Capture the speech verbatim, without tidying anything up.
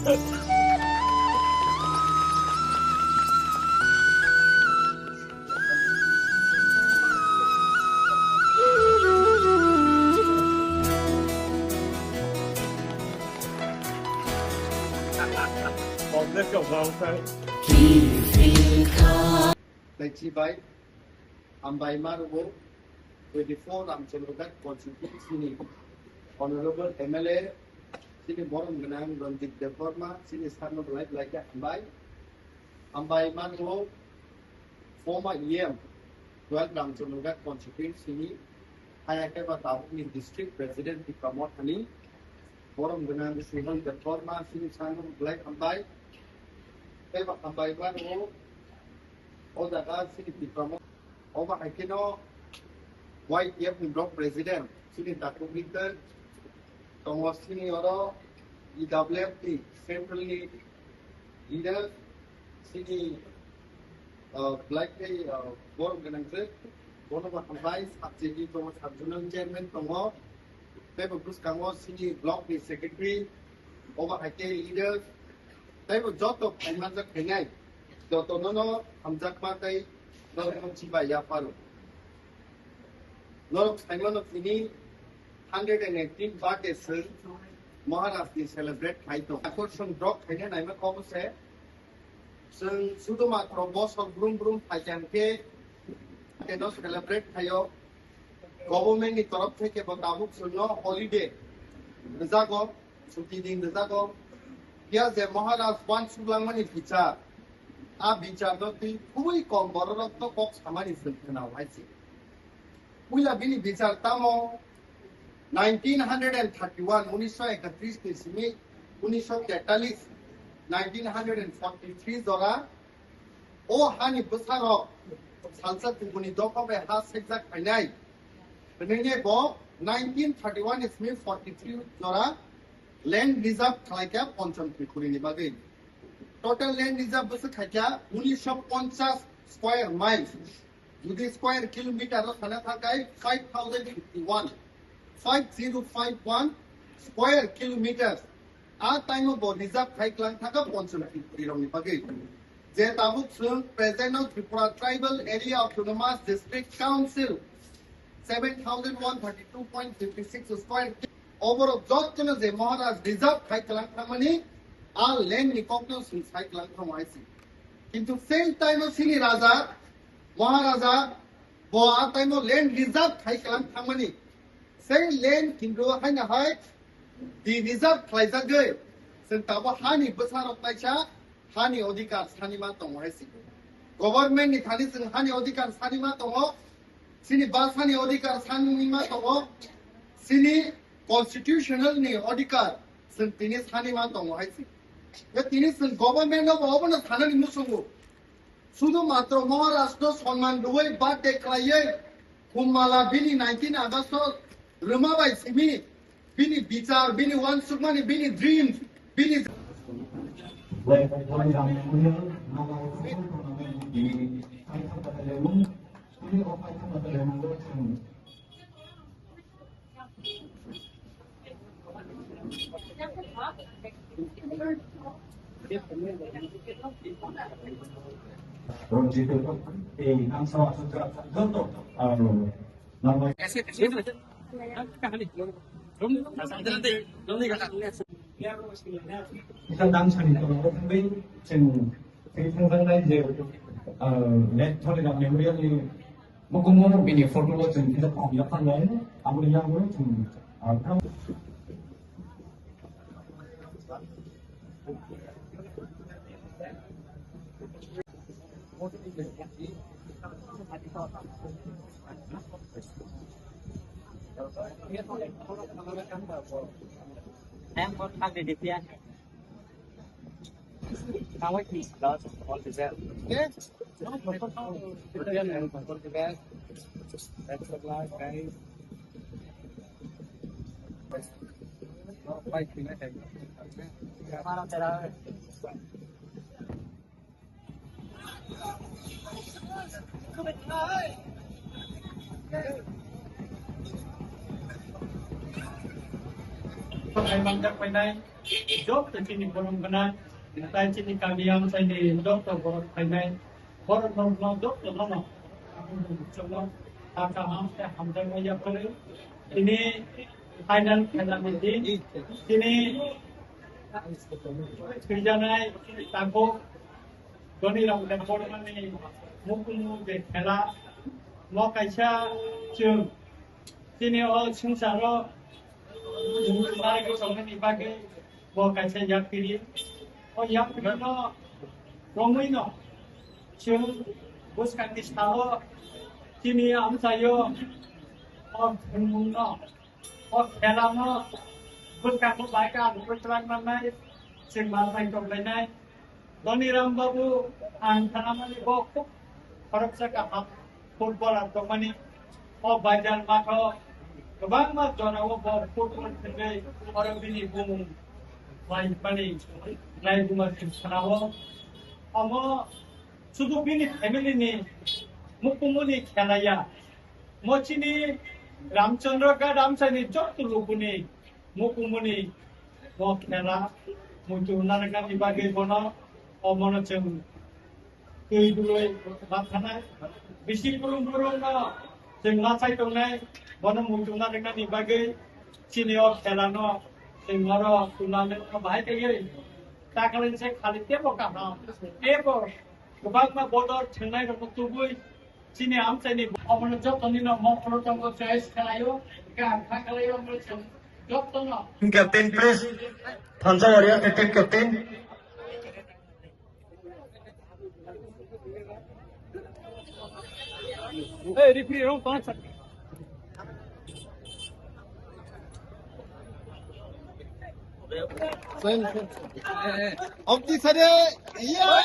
Taichi bai, hambai ma rwgo, twenty-four Ramchandra Ghat constituency ni Honorable M L A, chini borom gwnang Ranjit Debbarma, chini sarno belai belai khe hambai. Hambai ma rwgo, former E M, twelve Ramchandra Ghat constituency ni, haya khe ba tabuk ni district president Tipra Mothani, borom gwnang Suhel Debbarma, chini sarno belai hambai. Tei ba hambai ma rwgo, o jaga chini Tipra Motha. Obo hai kheno Y T F ni block president chini Taku Bidya tongo, chini oro E W F ni central ni leader chini, uh, belai khe, uh, borom gwnang se, bono bo hambai, sub city tongo, sub zonal chairman tongo, tei bo bwskango chini block ni secretary, obo hai khe leader, tei bo joto phaimanjak phainai, joto nono hamjakma tei norokno chibai yapharo. Norok saimano tini hundred and eighteen birthday se Maharaj ni celebrate khai tong. Akorsong drok khaina naima kobo se. Chwng sudu matro bosok brum brum phaikha hwnkhe, keno celebrate khaio. Government ni torof theke bo tabuk chwngno holiday rwjago, chuti din rwjago. Phiya je Maharaj uansuk langmani bichar, a bichar no twi khubui kom bororok no kok samani chwng khwnao hai se. Puila bini bichar tamo nineteen hundred and thirty-one, unisho ekatris ni simi unisho tetalis, nineteen hundred and forty-three jora o hani bwsarok salsa kubuni dopha bai ha sekjak phainai. Hwnwi ne bo nineteen thirty-one ni simi forty-three jora land reserve khlaikha Ponchom Tripuri ni bagwi. Total land reserve bwswk khaikha unisho ponchas square miles. Jodi square kilometer o sana thakai five thousand fifty-one, five zero five one square kilometers. A time o bo reserve khai klang thaka Ponchom Tripuri rokni bagwi. Je tabuk chwng present o Tripura Tribal Area Autonomous District Council seven thousand one thirty-two point fifty-six square. Oborok jottono je Maharaj reserve khai klang thangmani, a land ni kokno chwng sai klang thangma hai se. Kintu same time o chini raja, Maharaja, bo a time o land reserve khai klang thangmani. Sei land kintu haino hai de-reserve khlaijagwi, chwng tabuk hani bwsarok naisa hani odhikar sani ma tongo hai se. Government ni thani chwng hani odhikar sani ma tongo, chini bhasha ni odhikar sani ma tongo, chini constitutional ni odhikar chwng tini sani ma tongo hai se. Tini chwng government no bo obono sanani muchungo. Sudu matro Maharaj no sonman rwui birthday khlaiwi, Kumbala bini nineteen August o rwma bai simi, bini bichar, bini uansukmani, bini dreams, bini Ranjit, eh, nang sama sutra, joto, ah, nang mai. Kita dang sani to, bai, cheng, cheng thang thang nai je, ah, let thole da memorial ni Mukumu bini photo o chwng kisa phamya phanai, aboni yago chwng, ah, Hai manjak painai, joto chini borok gwnang, tai chini kami amchaini joto borok phainai, borok rok no joto no no, chwng no, ta kaham tei hamjakma yapharwi, tini final khela ni din, tini thwijanai takhuk Dhoni Ram Debbarmani mukung mukung je khela, mo kaisa chwng Chini o swngcharo mungsa tongnani bagwi bo kaisa yapiri. O yapirino romwino chwng bwskangni salo chini amchaio o thwngmungno, o khelano bwskango bai ka rwui twlang mannai, chwng manpai tonglainai. Dhoniram Babu, ang khanamani bo khub khoroksa kaham footballer tongmani. O Baijar matho kwbangma jorao bo football thwngwi oro bini bumung laimani laibuma chwng khanao. Omo sudu bini family ni mukungmani khelaya. Mo chini Ramchandra Ghat amchaini joto lukuni mukungmani bo khela muitu narwknani bagwi bono omono chwng twi duloi ma thanai. Bisi brum brum no chwng ma chai tongnai, bono muitu narwknani bagwi chini o khela no chwng oro tournament no bahai tei takalin se khali tebo kaham, tebo kwbangma bodol thwngnai rokno tubui chini amchaini omono jotoni no mokolo tongo choice khalaio, kaham kha khalaio, omono chwng jotono. Team captain, please. Thansa Warrior, team captain. Hey, referee, wrong pass. Of the side, yeah.